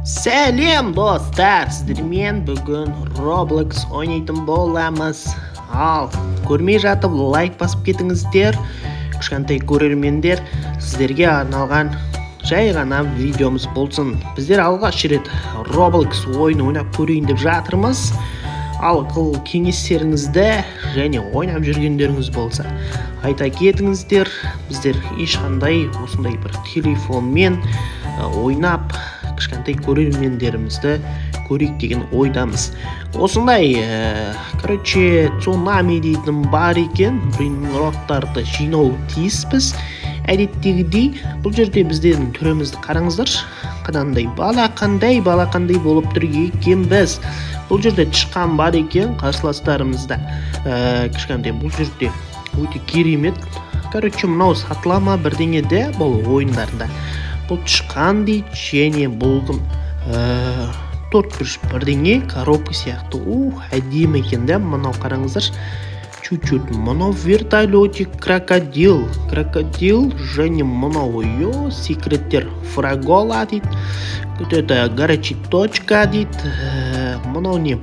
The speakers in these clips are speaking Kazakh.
Сәлем, достар! Сіздермен бүгін Roblox ойнайтын боламыз. Ал, көрмей жатып лайк басып кетіңіздер. Кішкентай көрермендер, сіздерге арналған жай ғана видеомыз болсын. Біздер алғаш рет Roblox ойын ойнап көрейін деп жатырмыз. Ал қыл кеңестеріңізді және ойнап жүргендеріңіз болса, айта кетіңіздер. Біздер ешқандай осындай бір телефонмен ойнап кішкентай көрермендерімізді көрейік деген ойдамыз. Осындай, короче, цунами дейтін бар екен, брейнроттарды жинау тиіспіз. Әдеттегідей бұл жерде біздің түрімізді қараңыздаршы, қандай балақандай балақандай болып тұр екенбіз. Бұл жерде тышқан бар екен қарсыластарымызда. Кішкентай бұл жерде өте керемет. Короче, мынау сатыла ма бірдеңе де бұл ойындарында. Бұл тышқан дейді және бұл төрт бұрыш бірдеңе коробка сияқты. Ух, әдемі екен да мынау, қараңыздаршы. Чуть-чуть мынау вертолетик, крокодил, крокодил және мынау ё секреттер, фрагола дейді, это горячий точка дейді, мынау не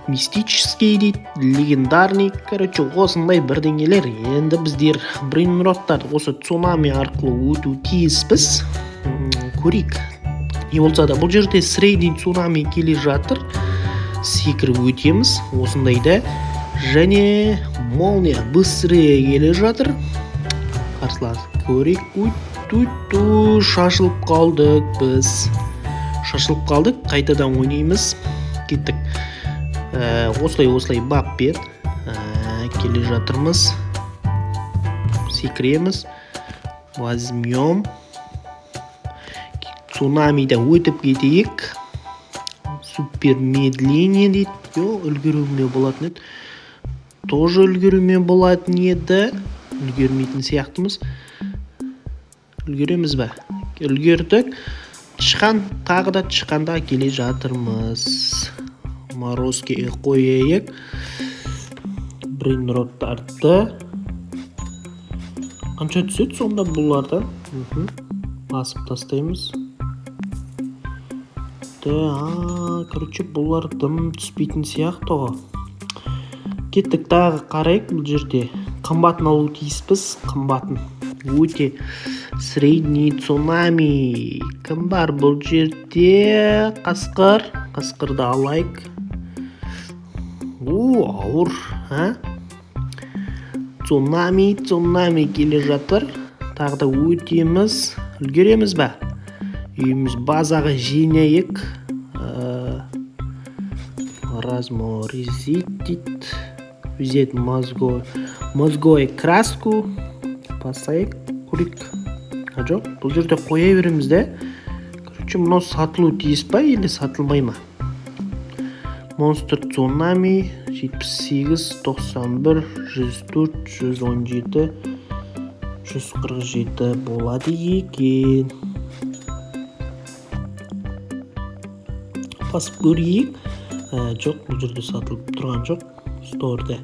мистический дейді, легендарный, короче, осындай бірдеңелер. Енді біздер брейнроттарды осы цунами арқылы өту тиіспіз. Көрейік, не болса да бұл жерде средний цунами келе жатыр, секіріп өтеміз осындайда. Және молния быстрее келе жатыр. Қарсылас көрейік. Ут, шашылып қалдық біз. Шашылып қалдық, қайтадан ойнаймыз. Кеттік. Осылай осылай баппен келе жатырмыз. Секіреміз. Возьмем. Цунамиден өтіп кетейік. Супер медленнее дейді. Йо, үлгеруіме болатын еді. Тоже үлгеруіме болатын еді. Үлгермейтін сияқтымыз. Үлгереміз бе? Үлгердік. Тышқан, тағы да тышқанда келе жатырмыз. Морозке қояйық. Брейнроттарды. Қанша түседі сонда бұлардан? Басып тастаймыз. Да, короче, бұлар дым түспейтін сияқты ғой. Кеттік, тағы қарайық бұл жерде. Қымбатын алу тиіспіз, қымбатын. Өте средний цунами. Кім бар бұл жерде? Қасқыр. Қасқырды алайық. О, ауыр, а? Цунами, цунами келе жатыр. Тағы да өтеміз. Үлгереміз бе? Үйіміз базаға жинайық. Разморозить дейді. Взять мозговой краску. Басайық, көрейік. А жоқ, бұл жерде қоя береміз де. Короче, мынау сатылу тиіс па или сатылмай ма? Монстр цунами 78, 91, 104, 117, 147 болады екен. Басып көрейік. Жоқ, бұл жерде сатылып тұрған жоқ. Сторда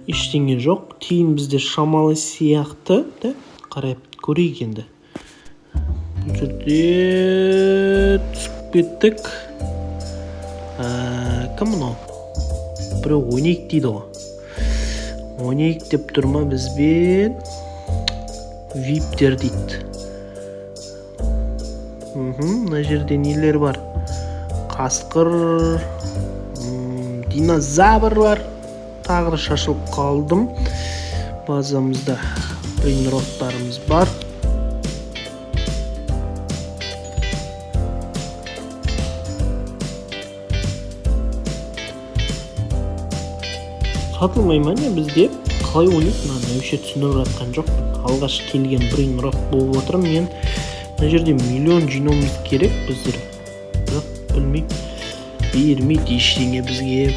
ештеңе жоқ. Тиын бізде шамалы сияқты, да? Қарап көрейік енді. Бұл жерде түсіп кеттік. Кім мынау? Біреу ойнайық дейді ғой. Ойнайық деп тұр ма бізбен? Виптер дейді. Мына жерде нелер бар? Қасқыр, динозавр бар. Тағы да шашылып қалдым. Базамызда брейнроттарымыз бар. Сатылмай ма не бізде? Қалай ойнайды мынаны? Вообще түсініп жатқан жоқпын. Алғаш келген брейнрот болып отырмын мен. Мына жерде миллион жинауымыз керек біздер. Бірақ білмеймін. Бермейді ештеңе бізге.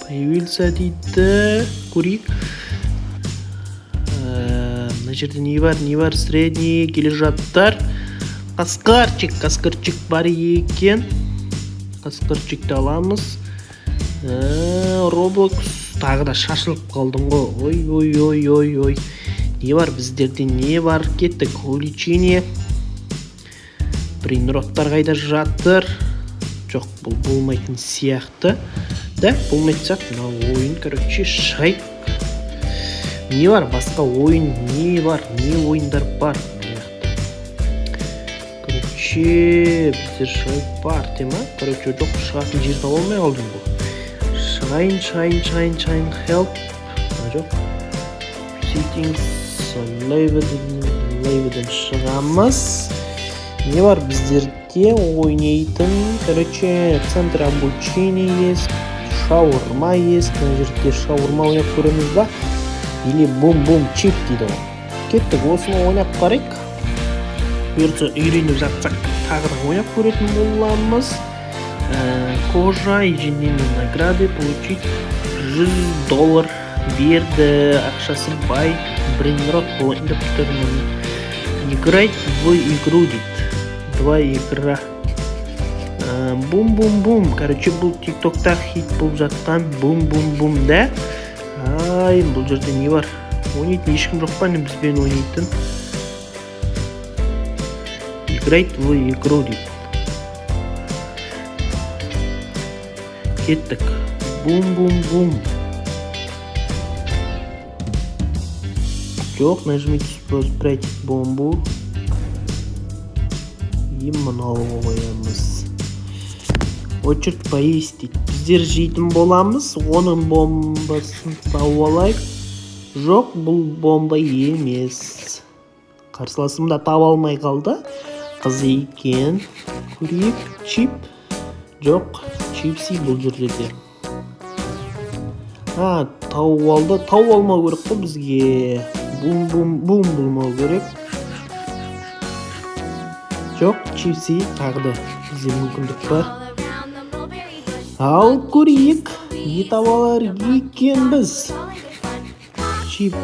Появился дейді. Көрейік. Мына жерде не бар, не бар? Средний келе жатыр. Қасқырчик, қасқырчик бар екен. Қасқырчикті аламыз. Roblox тағы да шашылып қалдым ғой. Ой, ой, ой, ой, ой. Не бар біздерде, не бар? Кеттік. Увеличение. Брейнроттар қайда жатыр? Жоқ, бұл болмайтын сияқты. Да, болмайтын сияқты. Мына ойын, короче, шығайық. Не бар? Басқа ойын не бар? Не ойындар бар? Мына жақта. Короче, біздер шығайық парти ма? Короче, жоқ, шығатын жер таба алмай қалдым ғой. Шығайын, шығайын, шығайын, шығайын. Help. А, жоқ. Settings, leave-ден шығамыз. Не бар біздерде ойнайтын? Короче, центр обучения есть, шаурма есть. Мына жерде шаурма ойнап көреміз ба? Или бум-бум чип дейді ғой. Кеттік, осыны ойнап қарайық. Бұйыртса, үйреніп жатсақ, тағы да ойнап көретін боламыз. Кожа, ежедневные награды, получить 100 доллар берді. Ақшасы бай брейнрот болайын деп тұрмын. Играть в игру дейді. Два игра. Бум-бум-бум. Короче, бұл тиктокта хит болып жатқан бум-бум-бум да. Ай, бұл жерде не бар? Ойнайтын ешкім жоқ па, не, бізбен ойнайтын? Играть в игру дейді. Кеттік. Бум-бум-бум. Жоқ, нажмите спрятать бомбу. И мынау қоямыз. Очередь поесть дейді. Біздер жейтін боламыз. Оның бомбасын тауып алайық. Жоқ, бұл бомба емес. Қарсыласым да таба алмай қалды. Қыз екен. Көрейік. Чип. Жоқ, чипси бұл жерде де. А, тауып алды. Тауып алмау керек қой бізге. Бум бум бум болмау керек. Жоқ, чипси тағы да бізде мүмкіндік бар. Ал көрейік, не таба алар екенбіз. Чип.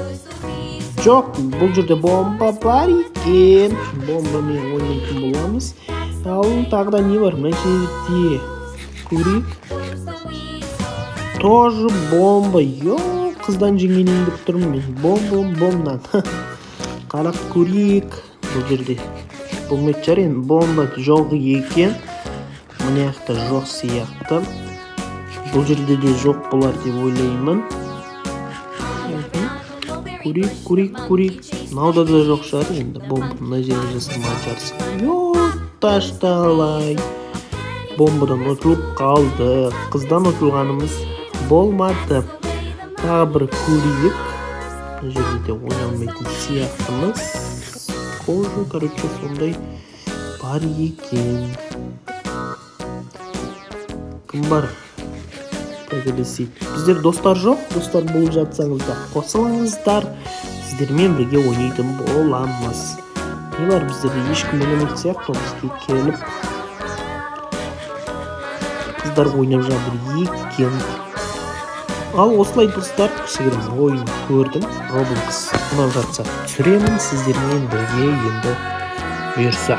Жоқ, бұл жерде бомба бар екен. Бомбамен ойнайтын боламыз. Ал тағы да не бар? Мына жерде көрейік. Тоже бомба. Йо, қыздан жеңгенейін деп тұрмын мен. Бом бом бомнан. Қарап көрейік. Бұл жерде болмайтын шығар енді, бомба жоқ екен. Мына жақта жоқ сияқты. Бұл жерде де жоқ болар деп ойлаймын. Көрейік, көрейік, көрейік. Мынауда да жоқ шығар енді, бомба мына жерге жасырмаған шығарсың. Йо, ташталай. Бомбадан ұтылып қалды. Қыздан ұтылғанымыз болмады. Тағы бір көрейік. Мына жерде де ойнамайтын сияқтымыз. Кожа, короче, сондай бар екен. Кім бар? Төбелесейік. Біздер достар жоқ. Достар болып жатсаңыздар, қосылыңыздар. Сіздермен бірге ойнайтын боламыз. Не бар біздерде? Ешкім ойнамайтын сияқты ғой бізге келіп. Қыздар ойнап жатыр екен. Ал осылай, достар, кішігірім ойын көрдім. Roblox ұнап жатса, түсіремін сіздермен бірге енді бұйырса.